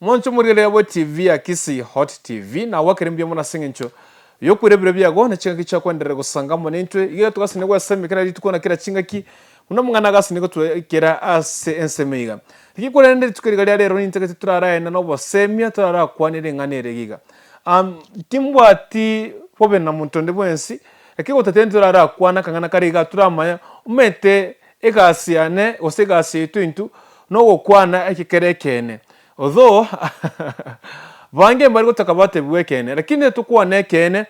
Monche omorigereria bwe TV ya Kisii Hot TV, nagwakire mbuya mono ase eng'encho yokoira ebiro biago ne chingaki chia koenderera gosanga amo naintwe. Iga togasenia gwesemia kera rituko na kera chingaki buna omong'ana agasenia gotwekera ase ensemo iga. Rigia korende rituko riga ria rero nintagete toraraene na obosemia torarakwane ring'ana ere iga. Timbwati bobe na monto onde bwensi, lakini gotatende torarakwane akang'ana kare iga toramanye omanyete Egasi yane gose egasi yaito intwe nogokwana eke kere ekeene. Although bange mbari gotaka batebigwe ekeene, lakini tokwane ekeene,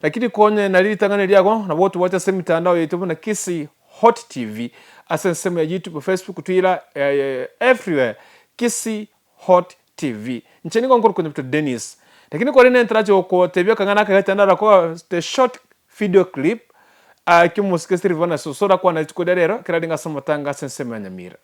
lakini konye nari ritang'ani riago nabo otobwate ase emitandao yaito buna Kisii Hot TV ase ensemo ya YouTube, Facebook, Twitter, everywhere Kisii Hot TV. Inche nigo nkorokwa Nyabuto Dennis. Lakini korende ntarache gokotebia akang'ana aka gete ndarakoa the short video clip ki'omosike Silvanus Osoro akwana rituko ria rero ekero arenge ase amatanga ase ensemo ya Nyamira.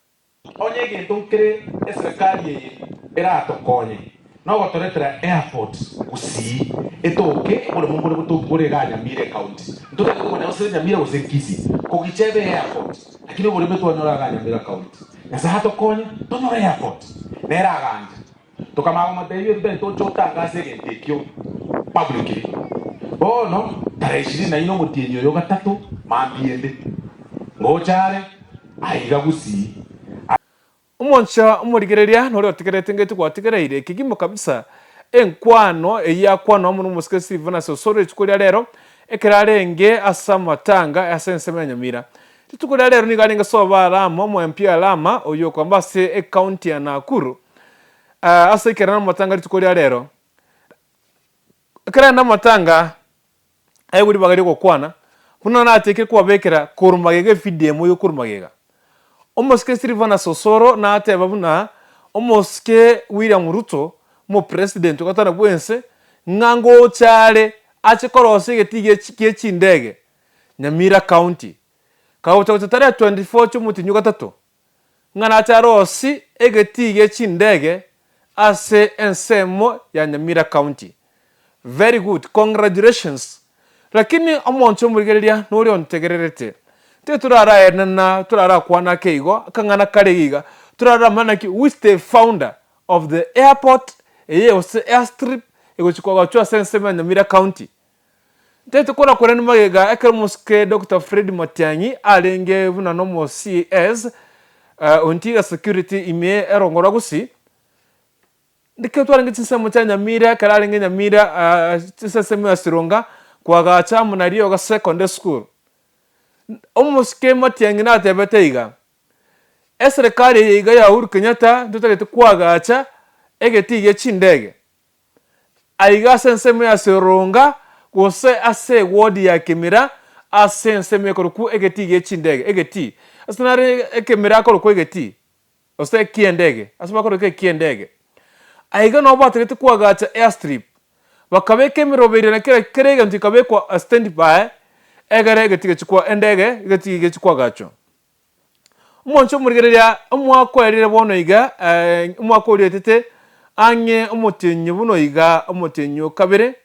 Onye egento nkere eserekari eye eratokonye nogotoretera airport Gusii etoke oboremo mbore botoki bore igaa Nyamira ecounty. Ntotagete komanya gose Nyamira gose Kisii kogicha ebe airport lakini oboremo twanyora igaa Nyamira county. Nyasae atokonye tonyore airport nere agancha. Tokamanya komotebia totari toche otangase egento ekio publicly. Bono tarehe ishirini na ine omotienyi oyo gatato mambia ende ngocha are aiga Gusii. Omoncha omorigereria noria otigerete ngeti gwatigereire kegima kabisa enkwano eyio yakwanwa amo nomosike Silvanus Osoro rituko ria rero ekero arenge ase amatanga ase ensemo ya Nyamira. Rituko ria rero nigo arenge sobo Rama omo MP Rama oyio okomba ase ecounty ya Nakuru ase ekerero namatanga rituko ria rero. Ekero aye namatanga aigwe ribaga ri'ogokwana, buna natekire kobabekera korwa magega efidio emo y'okorwa magega. Omosike Silvanus Osoro nateba buna omosike William Ruto, omopresident o gatano bw'ense, ng'a ngocha are ache korosia egetii gie chindege Nyamira County. Kagocha gocha tarehe 24 chi'omotienyi o gatato, ng'a nache arosie egetii gie chindege ase ensemo ya Nyamira County. Very good, congratulations. Lakini omonto omorigereria noria ontegererete, tiga toraraenana, torarakwana ake igo, akang'ana kare iga, toraramanya naki who is the founder of the airport eye gose airstrip egochi koagachwa ase ensemo ya Nyamira County. Ntaete korakwane magega ekero omosike Doctor Fred Matiang'i arenge buna nomo CS o Interior Security ime erongo rwa Gusii, ekero twarenge chinsemo chia Nyamira ekero arenge Nyamira ase ensemo ya Sironga koagacha amo na Rioga Secondary School, omosike Matiang'i natebete iga, eserekari eye iga ya Uhuru Kenyatta ntotagete koagacha egetii gie chindege. Aiga ase ensemo ya Seronga, gose ase ewodi ya Kemira, ase ensemo ekorokwa egetii gie chindege, egetii. Ase nare ekemira akorokwa egetii, gose ekiendege, ase bakorokwa ekiendege. Aiga nabo batagete koagacha airstrip, bakabeka emeroberio na kera kera egento gekabekwa stand by, egere egetii gechikwa endege egetii gechikwagachwa. Omonche omorigereria omwaka oerire bono iga, omwaka oria oetete ang'e omotienyi buna iga omotienyi o kabere,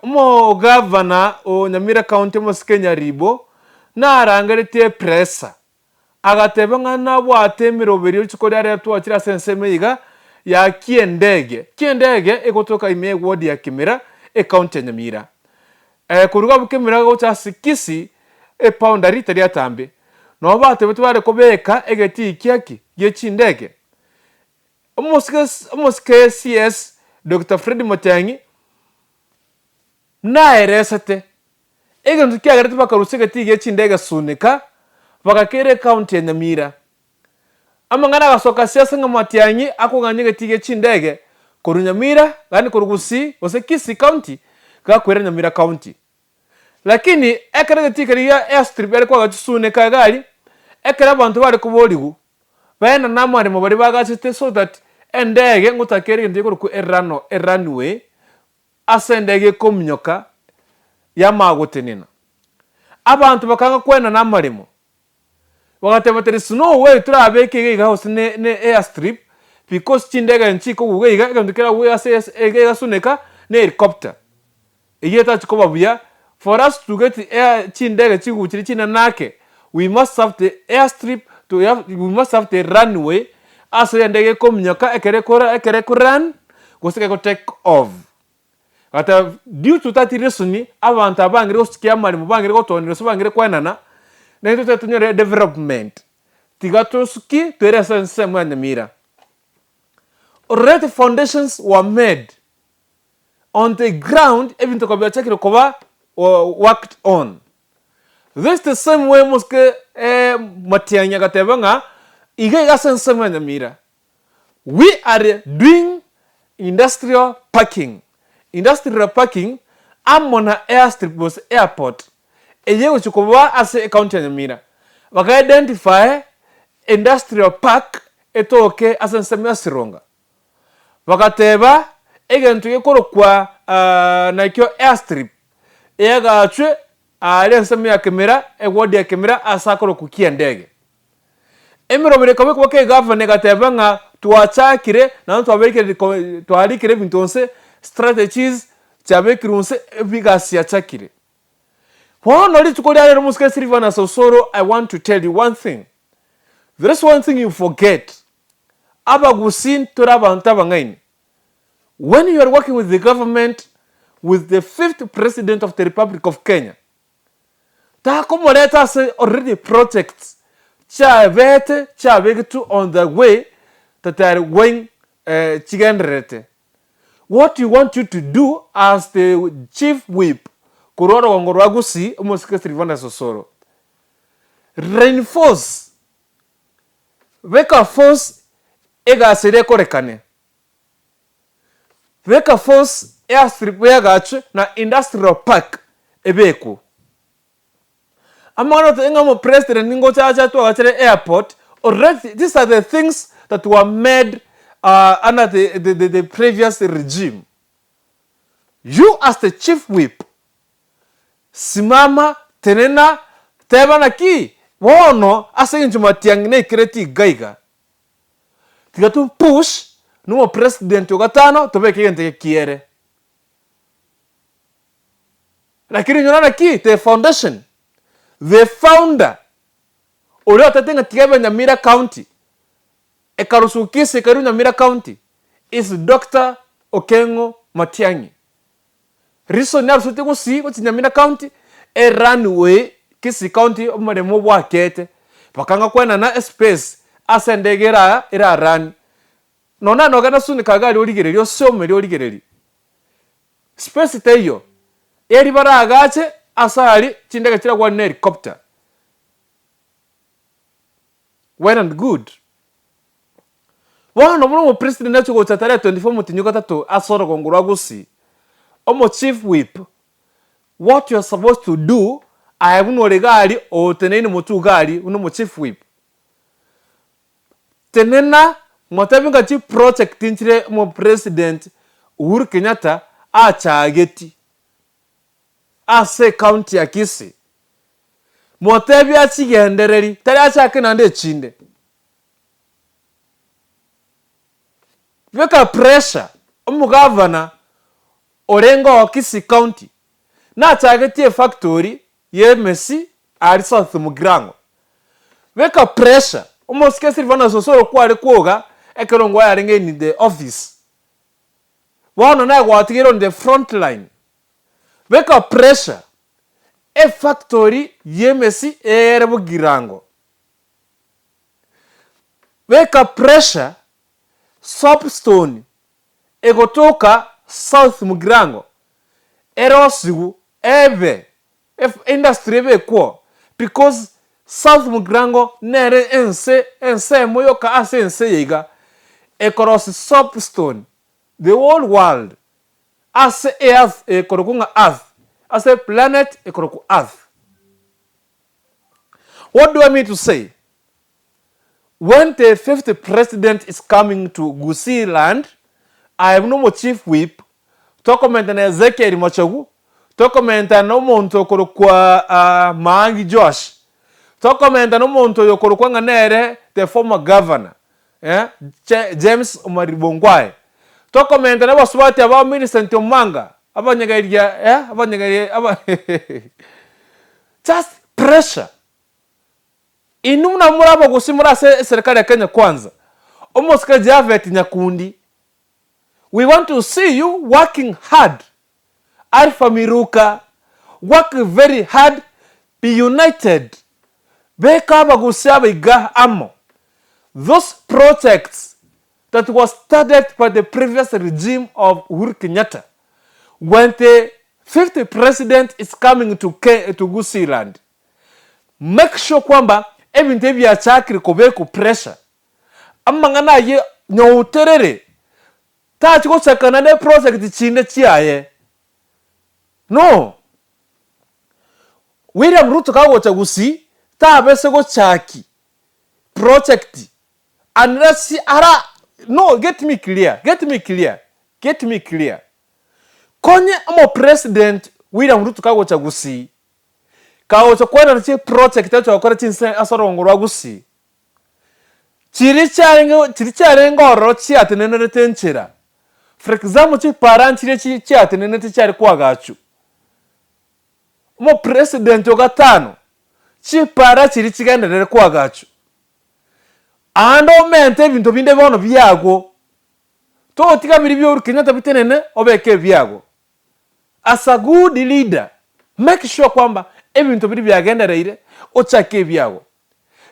omogavana o Nyamira County omosike Nyaribo narangeretie epresa, agateba ng'a nabwate emeroberio rituko riare twachire ase ensemo eye iga ya Kiendege. Kiendege egotoka ime y'eward ya Kimira, ecounty ya Nyamira. Koruga abwo Kimira gocha ase Kisii, Epaundari tari atambe. Nabo batebete bare kobeka egetii kia ki? Gie chindege. Omosike omosike CS Doctor Fred Matiang'i naeresete egento kiagerete bakarusia egetii gie chindege Sunika bagakera ecounty ya Nyamira. Amang'ana agasoka ase ase ng'a Matiang'i akoganya egetii gie chindege korwa Nyamira yaani korwa Gusii gose Kisii county gakoira Nyamira county. Lakini ekero egetii keria gia airstrip ere koagacha chisuneka iga aria, ekero abanto bare koborigwa, baenane amaremo baria bagachete so that endege ngotaka ere egento gekorokwa erano erunway, ase endege ekominyoka yamanya gotenena. Abanto bakanga koenana amaremo, bagateba there is no way torabeke iga iga gose ne ne airstrip because chindege nchikoguga iga, egento keraguge ase iga iga suneka ne helicopter. Eyio etachi koba buya, for us to get air chindege chiguchire chinene ake, we must have the airstrip to have we must have the runway. Ase endege ekominyoka ekero ekora ekero eko run gose ekero ego take off. Agateba due to that reason abanto aba bangire gosukia amaremo bangire gotonia gose bangire koenana, naintwe totagete tonyore edevelopment, tiga tosukie toire ase ensemo ya Nyamira. Already foundations were made on the ground ebinto ekaba biachakire koba worked on. This the same way mosike Matiang'i agateba ng'a iga iga ase ensemo ya Nyamira we are doing industrial parking, industrial parking amo na airstrip gose airport eye egochia koba ase ecounty ya Nyamira. Baka identify industrial park etoke ase ensemo ya Sironga. Bagateba egento gekorokwa nakio airstrip eagachwe aaria ensemo ya Kemera, eward ya Kemera ase akorokwa Kiendege. Emeroberi ekaba ekoba egavana egateba ng'a twachakire naende twabekire twarikire ebinto nse, strategies chiabekirwe nse, egasi yachakire. Bono rituko ria rero omosike Silvanus Osoro I want to tell you one thing, there is one thing you forget, Abagusii ntore abanto abang'aini, when you are working with the government with the fifth president of the republic of Kenya, takomoreta ase already projects chiabete chiabegetwe on the way that are going chigendererete. What we want you to do as the chief whip korwa orogongo rwa Gusii omosike Silvanus Osoro, reinforce Beka force egasi eria ekorekane. Beka force airstrip eagachwe na industrial park ebekwo. Amang'ana otebe ng'a omopresident ningocha ache atwagachere airport, already these are the things that were made under the the previous regime. You as the chief whip, simama, tenena, teba naki bono ase eng'encho Matiang'i naikereti iga iga, tiga to push na omopresident o gatano tobeke egento eke kiere. Lakini inyora naki the foundation, the founder oria otebete ng'a tiga ebe Nyamira county, ekarusiwa Kisii ekairwa Nyamira county is Doctor Okeng'o Matiang'i. Reason arusetie gusii gochia Nyamira county, e runway Kisii county omoremo bwakete, bakanga koenana espace ase endege era era run. Nonya nogenda Sunika iga aria origererie osiomeri origererie, space teiyo, eri baragache ase aria chindege chiragwane na helicopter. Well and good. Bono buna omopresident achia gocha tarehe 24 omotienyi o gatato ase orogongo rwa Gusii, omo chief whip, what you are supposed to do aye buna ore iga aria oteneine motwe iga aria buna omo chief whip, tenena motebie ng'a chiproject nchire omopresident Uhuru Kenyatta achageti ase ecounty ya Kisii, motebie achigendereri tari achake naende echinde. Beka pressure omogavana orenge oo Kisii county nachagetie efactory ya emesi aria South Mugirango. Beka pressure omosike Silvanus Osoro kware kwoga ekero ngwaye arenge in the office. Bono naye gwatigeire on the front line. Beka pressure efactory ya emesi ere Bogirango. Beka pressure soapstone egotoka South Mugirango erosiwu ebe industry ebekwo because South Mugirango nere ense ensemo yoka ase ense eye iga ekorosia soapstone the whole world ase earth ekorokwa ng'a earth ase planet ekorokwa earth. What do I mean to say? When the fifth president is coming to Gusii land, aye buna omo chief whip, tokomenta na Ezekiel Machogu, tokomenta na omonto okorokwa Maangi Joash, tokomenta na omonto oyo okorokwa ng'a nere the former governor, eh, James Omariba Ongwae, tokomenta na abasubati aba Millicent Omanga, abanyegeria, eh, abanyegeria, aba just pressure. Inwe buna more abagusii more ase eserekari ya Kenya Kwanza, Omosike Japhet Nyakundi, we want to see you working hard. Alpha Miruka, work very hard, be united. Beka abagusia aba iga amo. Those projects that was started by the previous regime of Uhuru Kenyatta, when the fifth president is coming to, Ke, to Gusii land, make sure kwamba ebinto ebi biachakire kobekwa pressure, amang'ana ayio nyouterere, tachi gochakana ne project chinde chiaye. No. William Ruto kagocha Gusii, tabese gochaki project unless ara no get me clear, get me clear, get me clear. Konye omopresident William Ruto kagocha Gusii, kagocha kwenana chiproject agocha gokora chinse ase orogongo rwa Gusii, chiria chiarenge chiria chiarenge ororo chiatenenerete enchera, for example chipara nchiria chi chiatenenete chiare koagachwa, omopresident o gatano, chipara chiria chigenderere koagachwa, aande omente ebinto binde bono biago, totiga biria bia Uhuru Kenyatta bitenene obeke ebiago. As a good leader, make sure kwamba ebinto biria biagendereire ochake ebiago.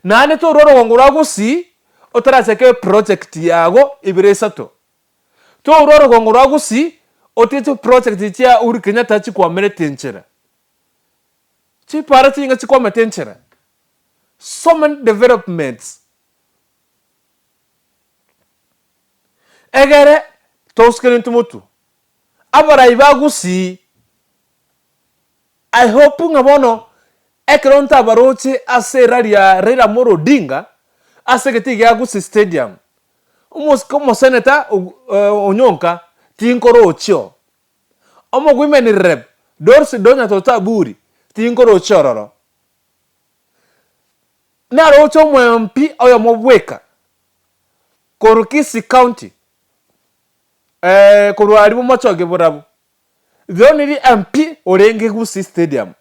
Naende torwa orogongo rwa Gusii otarachake eproject yago ibere isato. Torwa orogongo rwa Gusii otige chiproject chia Uhuru Kenyatta chikwamerete enchera. Chipara chinyinge chikwamete enchera. So many developments. Egere tosuke intwe motwe. Abarai ba Gusii, I hope ng'a bono ekero ntabaroche ase erali ya Raila Amolo Odinga ase egetii gia Gusii Stadium, omosike omoseneta Onyonka tinkorochio, omo women rep Dorothy Donya Toto Aburi tinkorochio ororo. Naroche omo MP oyomo bweka korwa Kisii County korwa aria bomochoge borabu, the only MP orenge Gusii Stadium.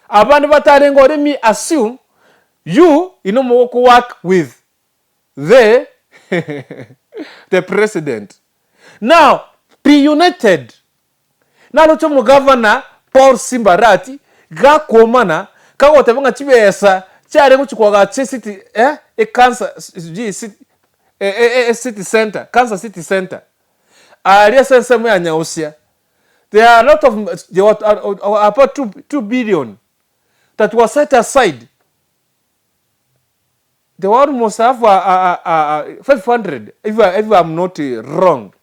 Abande batarenge ore me assume you inwe mogoko work with the the president. Now be united. Naroche omogavana Paul Simba Arati gakwomana kagoteba ng'a chibesa chiare gochia koagacha ecity eh ekansa sijui city ecity centre, cancer city centre aria ase ensemo ya Nyausia there are a lot of there were about 2 billion that was set aside they were almost have 500 if I, if I'm not wrong.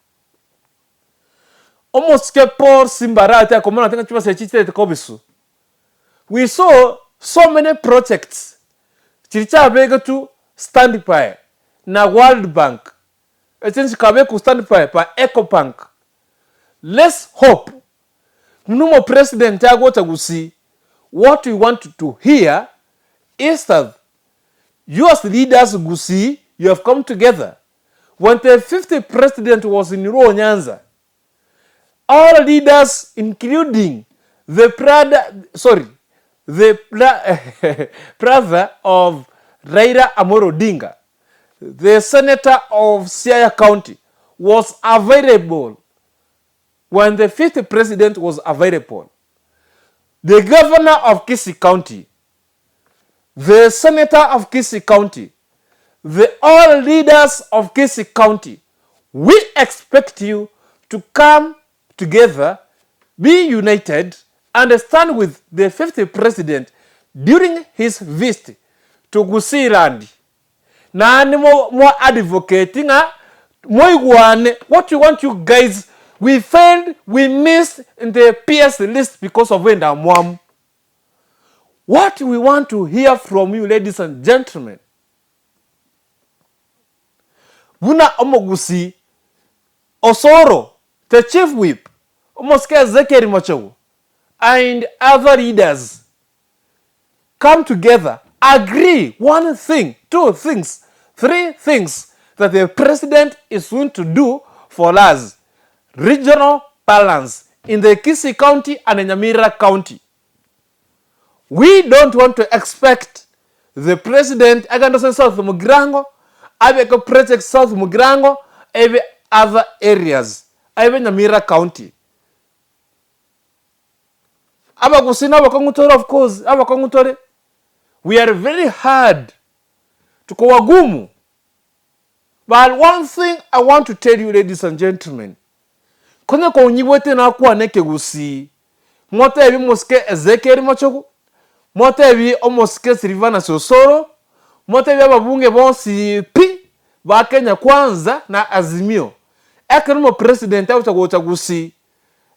Omosike Paul Simba arate akomona ng'a chibesa echi chitaete kobisu. We saw so many projects chiria chiabegetwe standby na World Bank, echinde chikabekwa standby by Ecobank. Let's hope buna omopresident agocha gusii, what we want to hear is that you as leaders gusii you have come together When the fifth president was in Luo Nyanza, all leaders including the brother, sorry, the brother of Raila Amolo Odinga, the senator of Siaya County, was available when the fifth president was available. The governor of Kisii County, the senator of Kisii County, the all leaders of Kisii County, we expect you to come together, be united, and stand with the fifth president during his visit to Gusii land. Naende mo advocate ng'a moigwane what we want you guys we failed we missed in the PS list because of endamwamu. What we want to hear from you ladies and gentlemen, buna omogusii Osoro, the chief whip, omosike Ezekiel Machogu and other leaders come together, agree one thing, two things, three things that the president is going to do for us, regional balance in the Kisii County and Nyamira County. We don't want to expect the president agende ase South Mugirango, Abeke project South Mugirango, ebe other areas, ebe Nyamira County. Abagusii nabakong'u tore of course, abakong'u tore. We are very hard, tuko wagumu. But one thing I want to tell you ladies and gentlemen, konye konyigwete nakwana ekegusii, motebie omosike Ezekiel Machogu, motebie omosike Silvanus Osoro, motebie ababunge bonsi pi ba Kenya Kwanza na Azimio, ekero omopresident agocha gocha Gusii,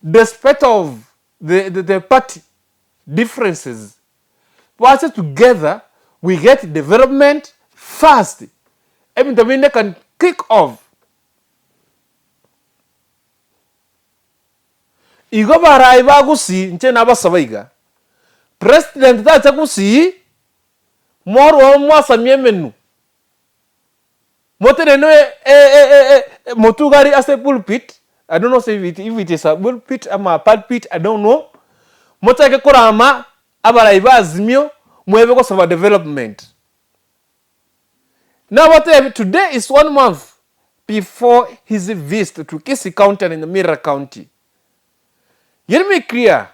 despite of the, the, the party differences, bache together we get development fast, ebinto binde can kick off. Igo barai ba Gusii inche nabasaba iga, president tacha Gusii, mwarwao mwasamia emenwa, Motenene motugari ase pulpit, I don't know if it, if it is a pulpit ama a pulpit, I don't know. Mochake korama abarai ba Azimio mwebe gosaba development. Nabatebi today is one month before his visit to Kisii County and Nyamira County. Let me clear,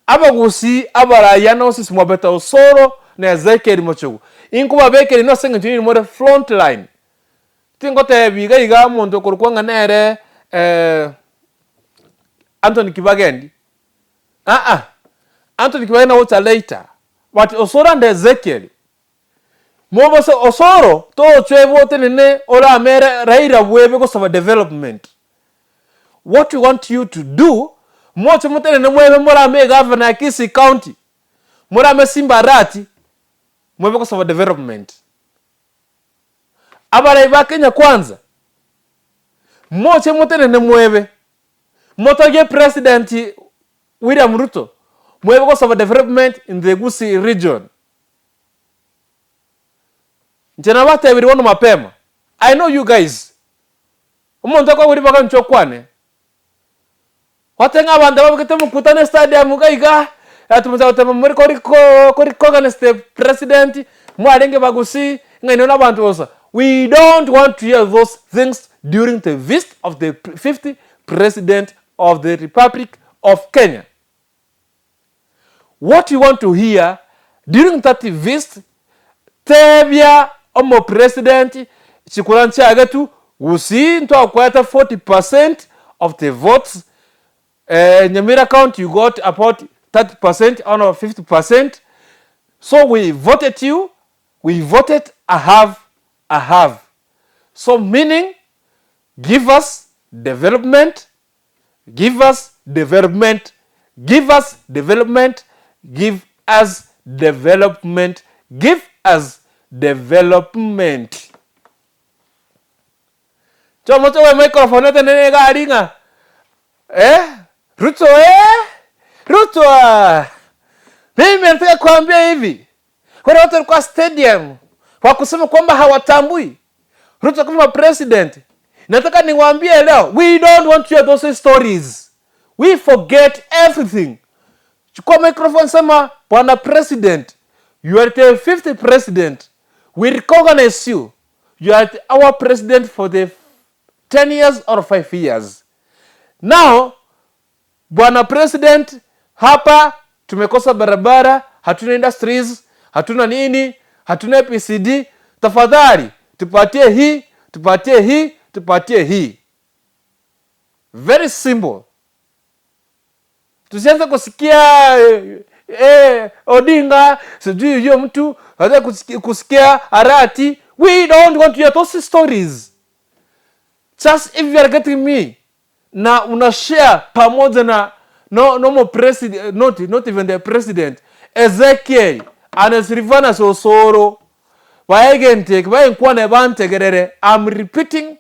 Abagusii abaraya na osisi mwabete Osoro na Ezekiel mochogu, inkobabekera inwe ase engencho inwe more front line. Tingotebia iga iga omonto okorokwa ng'a nere Anthony Kibagendi, aa, Anthony Kibagendi nagocha later, but Osoro and Ezekiel, mobase Osoro tochwe otenene orame Raila bwebe gosaba development. What we want you to do, moche motenene mwebe morame egavana ya Kisii County, morame Simba Arati, mwebe gosaba development. Abarai ba Kenya Kwanza, moche motenene mwebe, motogie President William Ruto, mwebe gosaba development in the Gusii region. Inche nabatebirie bono mapema, I know you guys, Omonto akogwa ribaga inche okwane, gwateba ng'a abanto babegete omokutano estadium iga iga, ati mocha goteba more kori kori koganest the president, mwarenge bagusii, ng'a inwe na abanto bosa. We don't want to hear those things during the visit of the fifth president of the Republic of Kenya. What we want to hear during that visit, tebia omopresident chikura nchiagetu gusii ntwakwete 40% of the votes, eh, Nyamira county you got about 30% out of 50%, so we voted you, we voted a half a half, so meaning give us development Give us development, give us development, give us development, give us development. Chomoche oe microphone otenene iga aria ng'a eh, Ruto eh, Ruto ah, mimi nataka kuambia hivi, wale watu walikuwa stadium wa kusema kwamba hawatambui Ruto kama president. Nataka niwaambie leo, we don't want to hear those stories. We forget everything. Chukua microphone, sema bwana president, you are the fifth president. We recognize you. You are our president for the 10 years or 5 years. Now, Bwana President, hapa tumekosa barabara, hatuna industries, hatuna nini, hatuna APCD. Tafadhali tupatie hii, tupatie hii, tupatie hii. Very simple. Tusianze kusikia eh, eh, Odinga sijui hiyo mtu anza kusikia, kusikia Arati. We don't want to hear those stories. Just if you are getting me na una share pamoja na no, no more president, not, not even the president Ezekiel and Silvanus Osoro baegente baenkwane bantegerere I'm repeating.